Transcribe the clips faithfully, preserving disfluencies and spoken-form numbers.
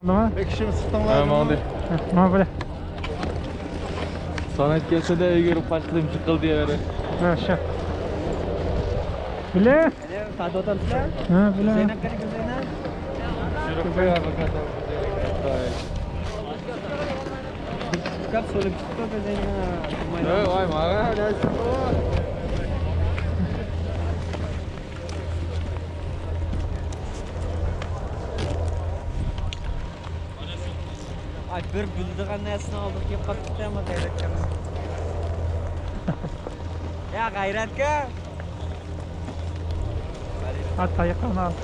بولدىمۇ؟ ئىككى كىشىمىز چىقتىڭلار؟ ھە، ماڭدى. ھە، ماڭا بىلە. سانات كەلسە-دە ئۆيگە ئۇرۇپ قاچقىلى چىققىلى دېيەۋەرە. ھە، شۇ. بىلە. ساتىۋاتامسىلەر؟ ھە، بىلە. زەينەپ قېنى، زەينەپ؟ چۈشۈرۈپ قويار، بىر قەدەم. چىقىپ سولىپ چىقىپ زەينەپ. ھە، ۋاي، ماڭا. ئاي، بىر بىلىدىغان نەرسىنى ئالدىغا كېلىپ قاپتۇ، ئەمما غەيرەتكە. يا، غەيرەتكە! ھە، تايىقىڭنى ئال.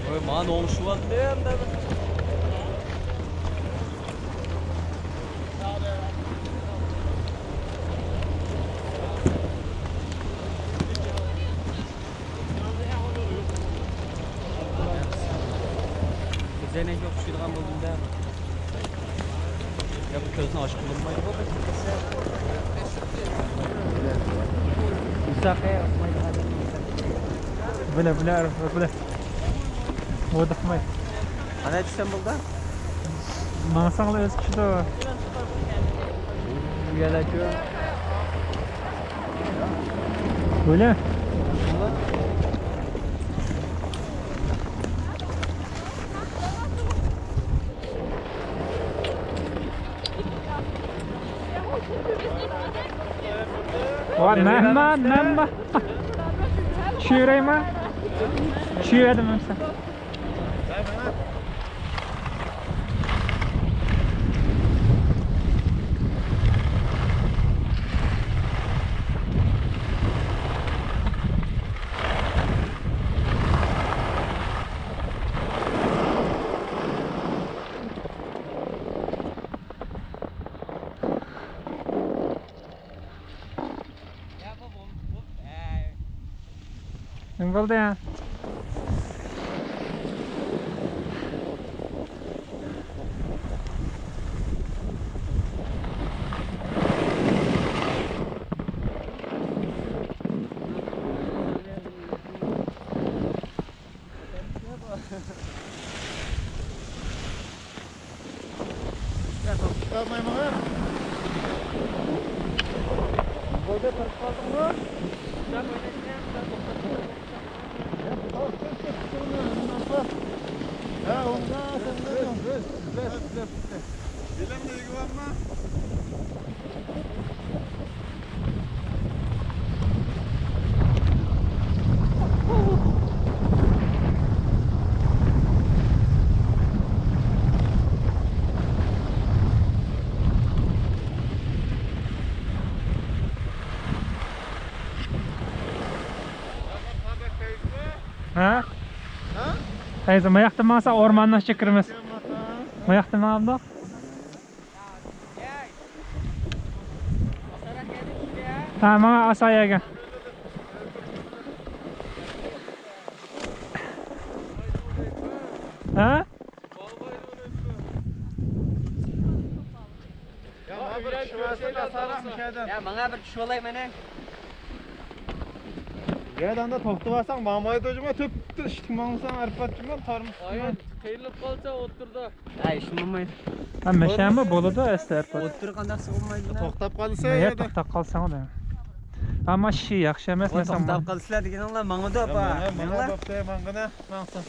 ۋاي، مانا ئوڭشىۋالدى ئەمدى. كۆزەينەك يوق چۈشىدىغان بولدۇم-دە. يا بۇ كۆزنى ئاچقىلى بولمايدۇ بۇ. مۇساقى ئۇقمايدىغان. بىلە، بىلە، بىلە. ھودۇقماي. قانداق چۈشسەم بولدى؟ ماڭساڭلا ئۆزى چۈشىدۇ. يەنە چۈ. بولە. ۋاي، مەن، مەن، مەن، مەن. چۈشۈرەيمۇ؟ چۈشۈرۈۋەردىم ئەمسە. نېمە بولدى؟ يا، توختىتالمايمەن. بولدى، تۇرۇپ قالدىڭمۇ؟ يا، ئوڭدا، سەندە. بىلەمدە يۈگۈۋالما. ھە؟ ھە؟ قايسى؟ ماياقتا ماڭسا ئورماننىڭ ئىچىگە كىرىمىز. ماياقتا ماڭامدۇق؟ ھە، ماڭا ئاسا يەرگە. ھە؟ يا، ماڭا بىر چۈشۈۋالسىلا، ساراق مۇشەدىن. يا، ماڭا بىر چۈشۈۋالاي مانا. يا، داندا توختىۋالساڭ، ماڭمايدۇ جۇما، تۈپ، تۈپ، ئىشتە ماڭساڭ، ئارپات جۇما، تارمىسا. ئايان، قىينىلىپ قالسا ئوتتۇرىدا. ھە، ئىشلىمەيدۇ. ھە، مەشەمۇ بولىدۇ ئەسلى ئارپات. ئوتتۇرا قانداق سىغمايدۇ؟ توختاپ قالسا يا، يا توختاپ قالساڭ ئۇ. ئەمما شى ياخشى ئەمەس، مەسىلەن. توختاپ قالسىلا دېگىنىڭلا ماڭىدۇ، يا، ئاپا. ماڭا، ماڭا. ماڭا بوپتۇ، ماڭغىنا، ماڭسۇن.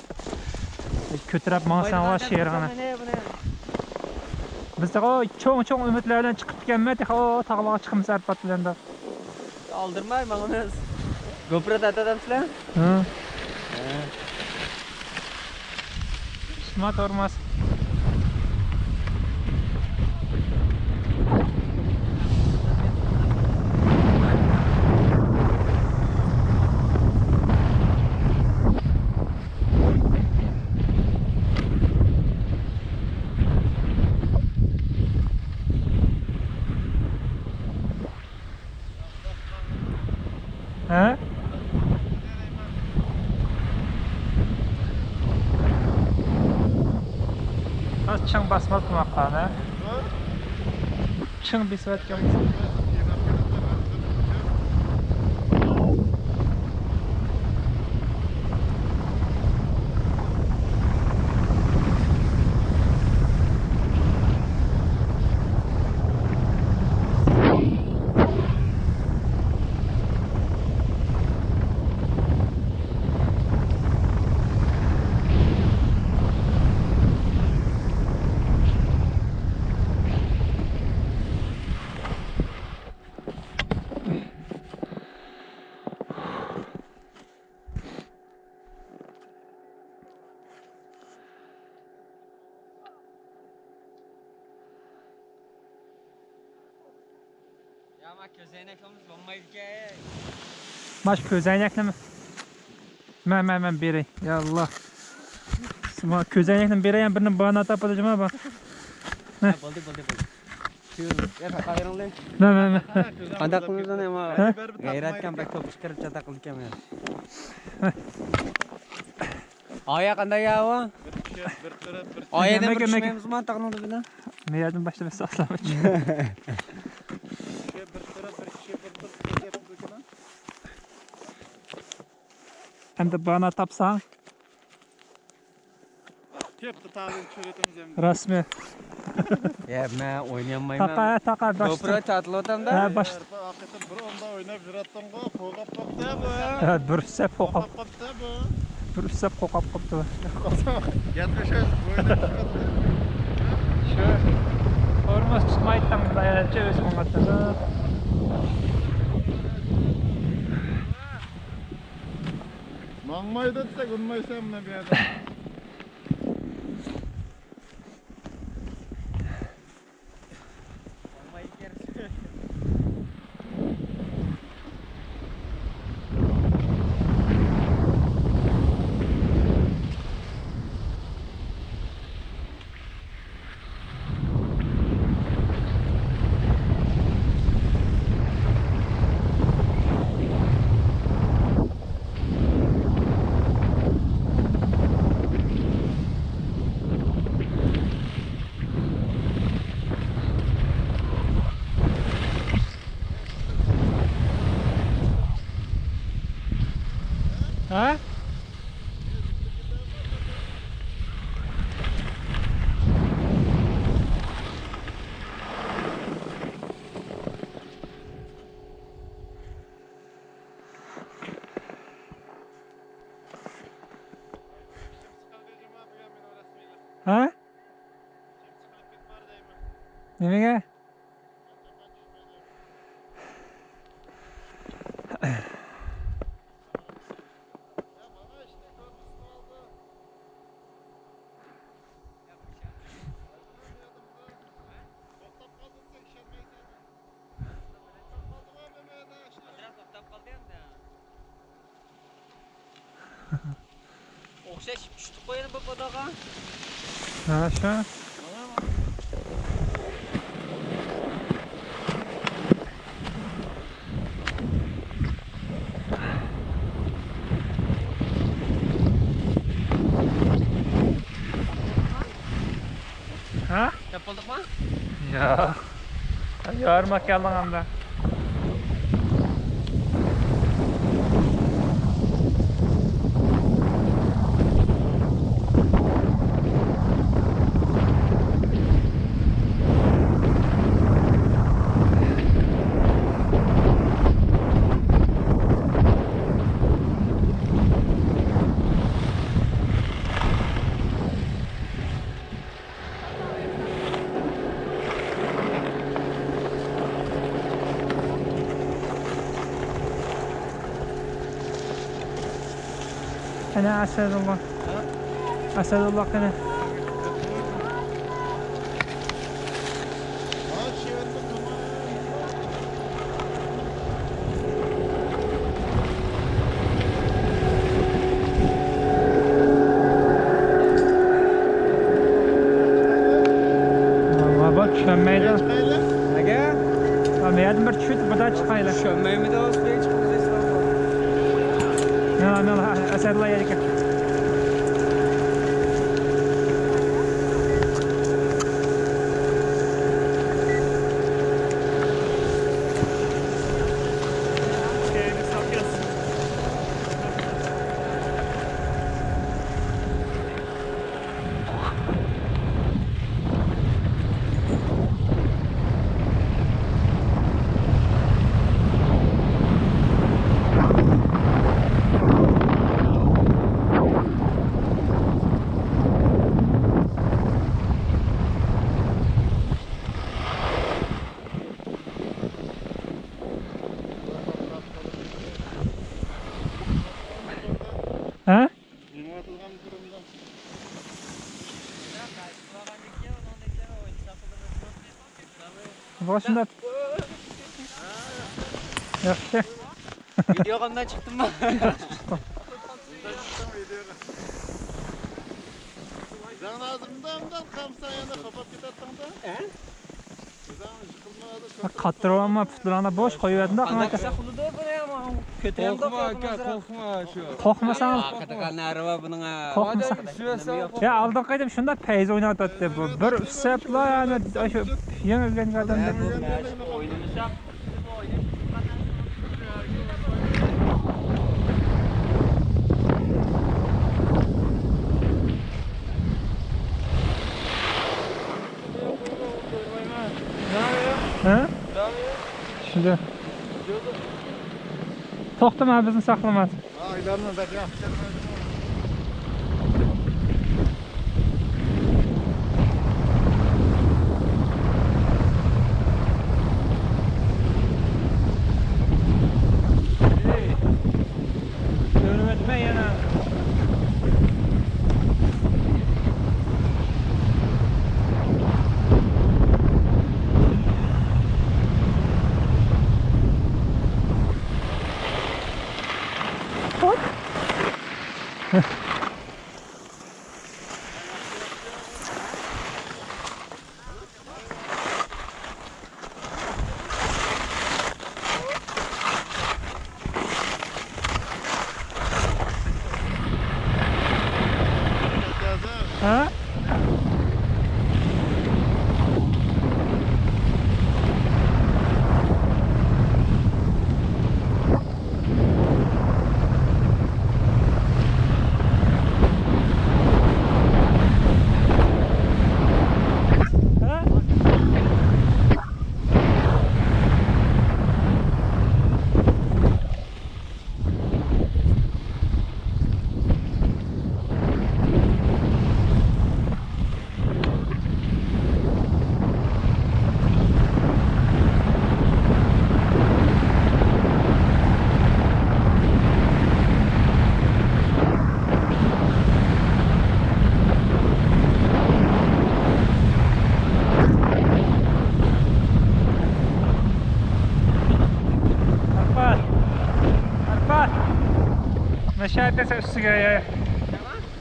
كۆتۈرۈپ ماڭساڭلار شېرىڭنى. بىز تېخى چوڭ-چوڭ ئۈمىدلەر بىلەن چىقىپتىكەنمەن، تېخى ئۇ تاغلارغا چىقىمىز ئارپات بىلەن دەپ. ئالدىرىماي ماڭىمىز. گوپرو تارتىۋاتامسىلەر؟ ھە. ھە. ئىشتىما تورماز. ھە؟ ئاز چىڭ باسماپتىمەن قانى. چىڭ بېسىۋەتكەن بولسا. يا، ما كۆزەينەكلىرىمىز بولمايدىكەن. ماش كۆزەينەكلىرىمىز. مەن، مەن، مەن بېرەي. يا ئاللا. ما كۆزەينەكنى بېرەي، يەنە بىرنى بانا تاپىدۇ جۇما بۇ. بولدى، بولدى، بولدى. شۇ، يا، تاقايرىڭلى. مەن، مەن، مەن. قانداق قىلىمىز ئۇنى، ما؟ ھە؟ غەيرەتكەن بەك توپ چىقىرىپ چاتاق قىلىدىكەن. ھە. ئايا قانداق يا ئۇ؟ بىر كىشى، بىر تەرەپ، بىر ئايا دەم بىر نېمە، نېمە؟ چۈشمەيمىزمۇ، تاغنىڭ تۈبىدە. نېيەتنى باشلىمايسىز، ئاسلام ئۈچۈن. بىر كىشى، بىر تەرەپ، بىر كىشى، بىر، بىر، بىر گەپ قىلىدىكەن. ئەمدى بانا تاپساڭ. تېپتى تازا چۆرىتىمىز ئەمدى. راستمۇ؟ يا، مەن ئوينىيالمايمەن. تاقا، تاقا، باشتا. GoPro تارتىلىۋاتامدا. ھە، باش. بىر ئاقىتىپ بىر ئوندا ئويناپ يۈرەتتىڭغۇ، قوغلاپ قاپتۇ بۇ. ھە، بىر سەپ قوغلاپ. قوغلاپ قاپتۇ بۇ. بىر سەپ قوغلاپ قاپتۇ. گەپلىشىش، ئويناپ چىقاتتى. شۇ. ھورمۇز تۇتمايتتىڭ، باياچە ئۆزى ماڭاتتىڭ. ماڭمايدۇ دېسەك، ئۇنىمايسەن مانا بۇ يەردە. ھە؟ ھە؟ نېمىگە؟ ئوخشاش چۈشتۇق قويىدۇ بۇ پوتوغا. ھە، شۇ. ھە؟ دەپ بولدۇقمۇ؟ ياق. يارماق كەلدىڭ ئەمدى. قېنى ئەسەدۇللا؟ ھە؟ ئەسەدۇللا قېنى؟ ۋاي، چۈشەنمەيدۇ. نېمە؟ ھە، مەيەردىن بىر چۈشۈپ، بۇدا چىقايلى. چۈشەنمەيمىدۇ، سۈيى چىقىپ كېتىدۇ. مانا، مانا، ئەسەدۇللا يەرگە. شۇنداق. ياخشى. ۋىدېئوغا ئاندىن چىقتىممۇ؟ قاتتىراقمۇ پۇتلىرىڭدا بوش قويۇۋەتمە. كۆتۈرەمدۇ؟ قورقما، ئاكا، قورقما شۇ. قورقمىساڭ. ئارقىدا نەرۋا بۇنىڭ. قورقمىساڭ. يا، ئالدىنقى قېتىم شۇنداق پەيز ئويناۋاتاتتى بۇ. بىر ئۈستەپ، يەنە ئاشۇ يېڭى ئۆگەنگەن ئادەمدەك. ھە؟ شۇنداق. توختىما، بىزنى ساقلىما. كۆرۈۋەتمە يەنە. ھە؟ ئارپات! ئارپات! مەشەدە سەن ئۈستىگە، يا، يا.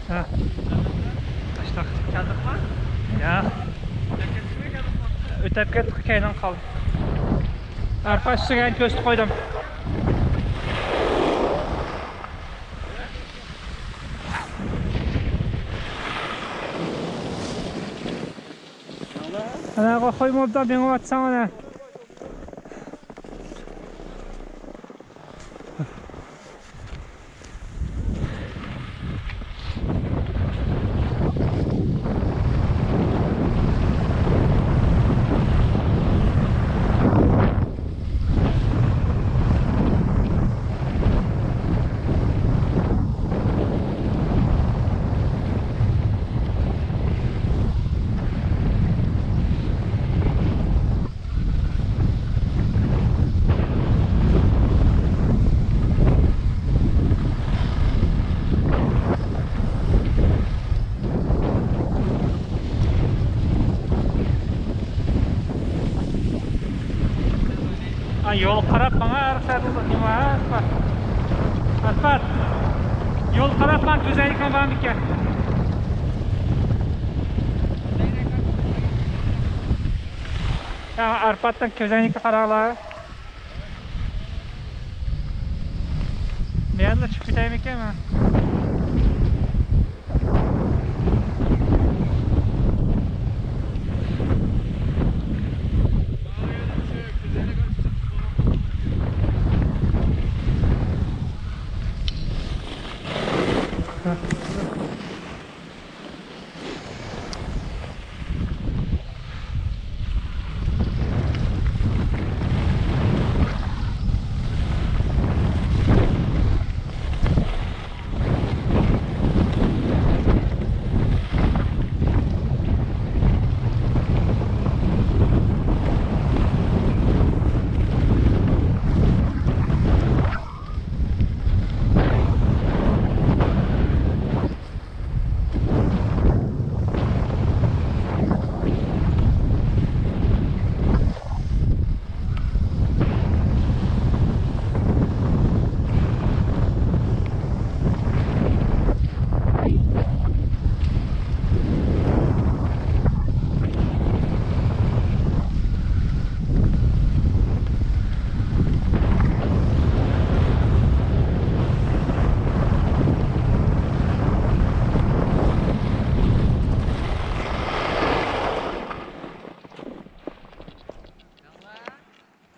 ھە. قاشتاق. كەلدۇقما؟ ياق. ئۆتەپ كەتتۇق، كەينىڭ قالدى. ئارقا ئۈستىگە كۆرسىتىپ قويدۇم. ئانا، قويما ئوبدان مېڭىۋاتساڭ، ئانا. ھە، يول قاراپ ماڭا، ھەر خىل نېمە، ھە، ئارپات. ئارپات. يول قاراپ ماڭ، كۆزەينىكىڭ بارمىكەن؟ ھە، ئارپاتتىن كۆزەينىككە قاراڭلار. مەنلا چۈشۈپ كېتەيمىكەن مەن؟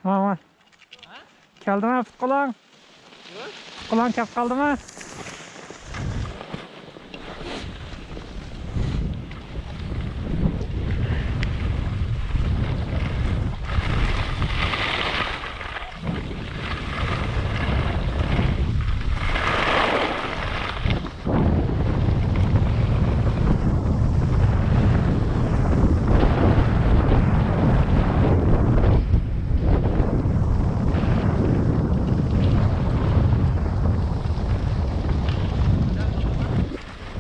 ھا، ھا. كەلدىما پۇت-قولۇڭ؟ پۇت-قولۇڭ كەپ قالدىما؟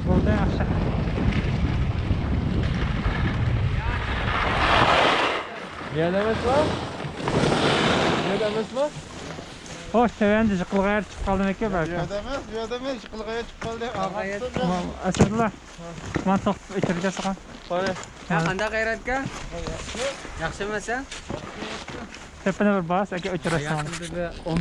بولدى، ياخشى. بۇ يەردە ئەمەسمۇ؟ بۇ يەردە ئەمەسمۇ؟ خوش، تۆۋەندە يىقىلغان يەر چىقىپ قالدىمىكىن، بەلكىم؟ بۇ يەردە ئەمەس، بۇ يەردە ئەمەس، يىقىلغان يەر چىقىپ قالدى. ئەسەدۇللا. مانا توختىتىپ ئۆچۈرگەن ساقا. قارا. ھە، قانداق غەيرەتكە؟ ياخشىمۇ سەن؟ تۆپىنى بىر باس، ئاكا، ئۆچۈرەسەن. ياقىندا بىر ئون